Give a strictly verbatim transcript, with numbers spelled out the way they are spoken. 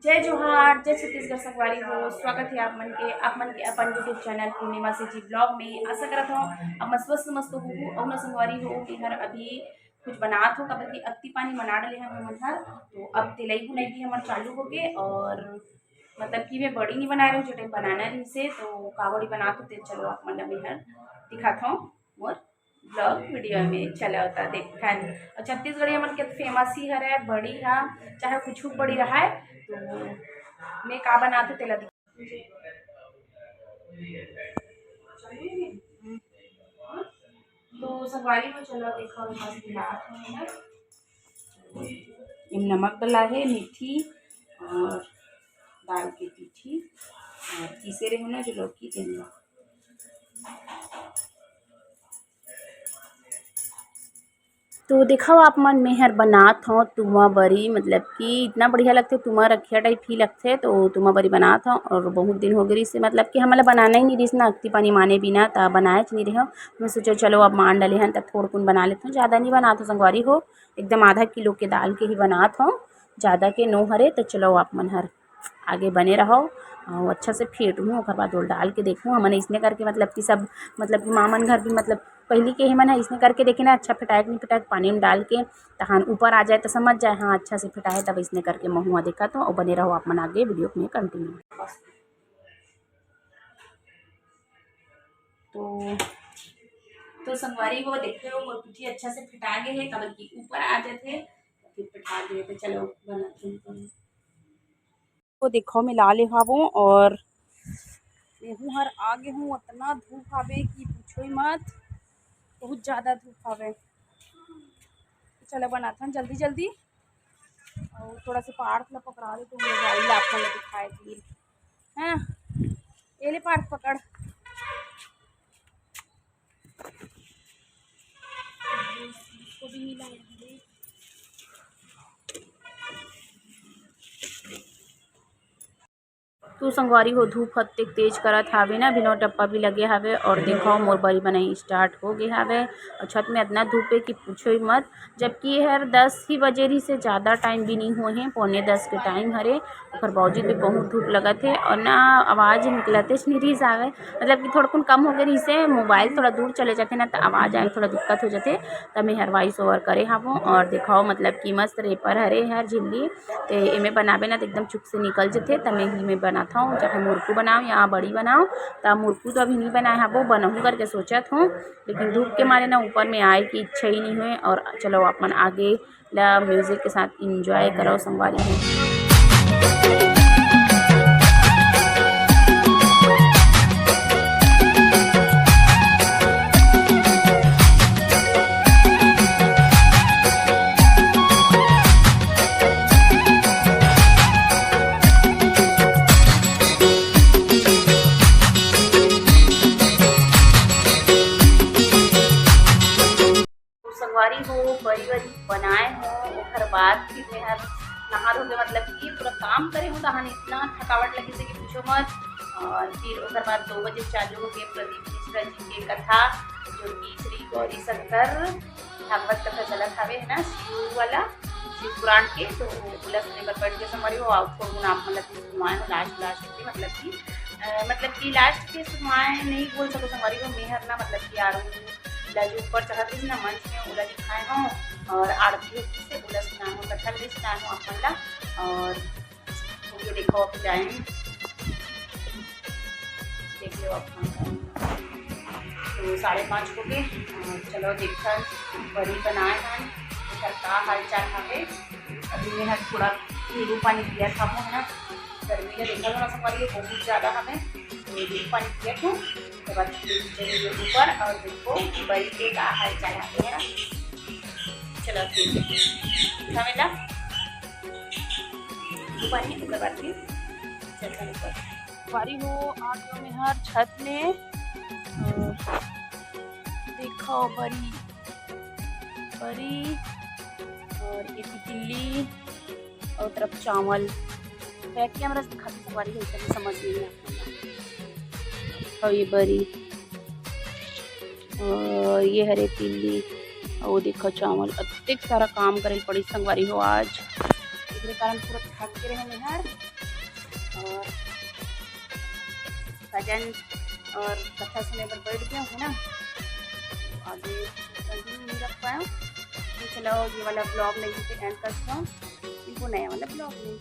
जय जोहार, जय छत्तीसगढ़ संगवारी हो। स्वागत है आप मन के, आप मन के अपन YouTube चैनल पूर्णिमा सीजी ब्लॉग में। आशा करत हूँ आप मन स्वस्थ मस्त होहू। अउ न संगवारी हो, मैं हर अभी कुछ बनात हूँ, काबर कि अक्ति पानी मना डले हन हमन हर, तो अब तेलई बुनई भी हमर चालू होगे। और मतलब कि मैं बड़ी नहीं बना रही हूँ, जो टाइम बनाना रहिसे तो का बड़ी बनात हूँ, ते चलो आप मन ला मैं हर दिखात हूँ मोर ब्लॉग वीडियो में। चलो त देखथन। और छत्तीसगढ़ी हमन के फेमस ही हरे बड़ी हा, चाहे कुछ बड़ी रहाय, तो मैं का बनात हूँ तेला दिखा। तो संगवारी हो, चलो देखो, मस्त मिलात हूँ मैं। एम नमक डला है, मेथी और दाल के पीठी और पीसे रहे ना जो लौकी, तेन ला। तो देखो आप मन, मैं हर बनात हूँ तुमा बरी, मतलब कि इतना बढ़िया लगथे तुमा रखिया टाइप ही लगथे, तो तुमा बरी बनात हूँ। और बहुत दिन हो गए से, मतलब कि हमला बनाना ही नहीं रहिस ना, अक्ति पानी माने बिना, त बनाएच नहीं रहे। मैं सोचा चलो अब मान डले हन, त थोड़कुन बना लेत हूँ, ज़्यादा नहीं बनात हूँ संगवारी हो, एकदम आधा किलो के दाल के ही बनात हूँ, ज़्यादा के नो हरे। तो चलो आप मन हर आगे बने रहो। अउ अच्छा से फेंटहूँ, ओकर बाद ओल डाल के देखहूँ। हमन इसने करके, मतलब कि सब, मतलब कि मामन घर भी, मतलब पहली के हमन ह इसने करके देखे ना, अच्छा फेंटाए कि नहीं फेंटाए, पानी में डाल के तहान ऊपर आ जाए तो समझ जाए, हाँ, अच्छा से फेंटाए। तब इसने करके महुआ देखा तो, अउ बने रहो आप मन आगे वीडियो में कंटिन्यू। तो तो संगवारी हो, देखे हो मोर पीठी अच्छा से फेंटा गे हे, काबर कि ऊपर आ जाथे, फिर फेंटा गे हे। तो चलो बनाते हैं। तो देखो, मिला ले हावों और मेहू हर आ गे हूँ। अतना धूप हावे कि पूछो ही मत, बहुत ज़्यादा धूप हावे। तो चलो बनाथन जल्दी जल्दी। और थोड़ा सा पार्थ ला पकड़ा दे तो मोबाइल आप मन ला दिखाए के लिए। हाँ, ये ले पार्थ पकड़। इसको भी मिला दे। तो संगवारी हो, धूप हत्तेक तेज करत हावे ना, बिनो टप्पा भी लगे हावे। और देखो, मोर बरी बनाई स्टार्ट हो गए हावे। और छत में इतना धूप है कि पूछो ही मत, जबकि ये हर दस ही बजे रहिसे, ज़्यादा टाइम भी नहीं हुए हैं, पौने दस के टाइम हरे। ओकर बावजूद भी बहुत धूप लगत है और ना आवाज़ निकलतेच नहीं रहिस हावे, मतलब कि थोड़कुन कम हो गए रहिसे, मोबाइल थोड़ा दूर चले जाते ना, तो आवाज़ आए में थोड़ा दिक्कत हो जाते। तब मैं हर वॉइस ओवर करे हावों। और देखाओ, मतलब कि मस्त रेपर हरे हर झिल्ली, ते एमे बनाबे ना तो एकदम चुक से निकल जथे। त मैं ही में बनात हूँ, चाहे मुरकू बनाओ या बड़ी बनाओ। त मुरकू तो अभी नहीं बनाए हबो, बनहूँ करके सोचत हूँ, लेकिन धूप के मारे ना ऊपर में आए की इच्छा ही नहीं हुए। और चलो अपन आगे ला म्यूजिक के साथ एंजॉय करो संगवारी हो। संगवारी हो, बरी बरी बनाए हो, ओकर बाद फिर मैं हर नहा धो के, मतलब कि पूरा काम करे हो, तहान इतना थकावट लगिस हे कि पूछो मत। और फिर ओकर बाद दो बजे चालू हो गए प्रदीप मिश्रा जी के कथा, जो कि श्री गौरी शंकर भागवत कथा चलत हावे, है ना, शिव वाला, शिव पुराण के। तो ओला सुने बर बैठ के संगवारी हो, और थोड़ा आप, मतलब कि सुनवाए हो लास्ट, लास्ट के, मतलब कि, अ, मतलब कि लास्ट के सुनवाए नहीं बोल सको संगवारी हो, मैं हर ना, मतलब कि यार ला जो ऊपर चढ़त रहिस ना मंच में, ओला दिखाए हूँ और आरती होती से ओला सुनाए हूँ, कथा ले सुनाए हूँ अपन ला। और ये देखो, अब टाइम देख लो अपन, तो साढ़े पाँच हो गए। और चलो देखथन, बरी बनाए हन, एकर का हाल चाल हवे। अभी मैं हर थोड़ा नींबू पानी पिया था, है ना, गर्मी में देखा था ना संगवारी, बहुत ज़्यादा हमें, तो नींबू पानी पिया था। उसके बाद फिर चले गए ऊपर और देखो बरी के का हाल चाल आते हैं। चलो ठीक है, दिखा मेला ऊपर ही, उसके बाद फिर चलते हैं ऊपर। बारी हो, आ गया मैं हर छत में। और देखो बरी, बरी और ये तितली और तरफ चावल। बैक कैमरा से दिखाती संगवारी हो, इतना समझ नहीं आता। और ये बरी और ये हरे तिल्ली। और वो देखो चावल, अतेक सारा काम करे पड़ी संगवारी हो आज। के कारण पूरा थक गे रहेंव मैं हर। और भजन और कथा सुने बर बैठ गया हूँ ना, आगे continue नहीं रख पाया। तो चलो, ये वाला vlog मैं यहीं पे end करता हूँ, मिलबो नया वाला vlog में।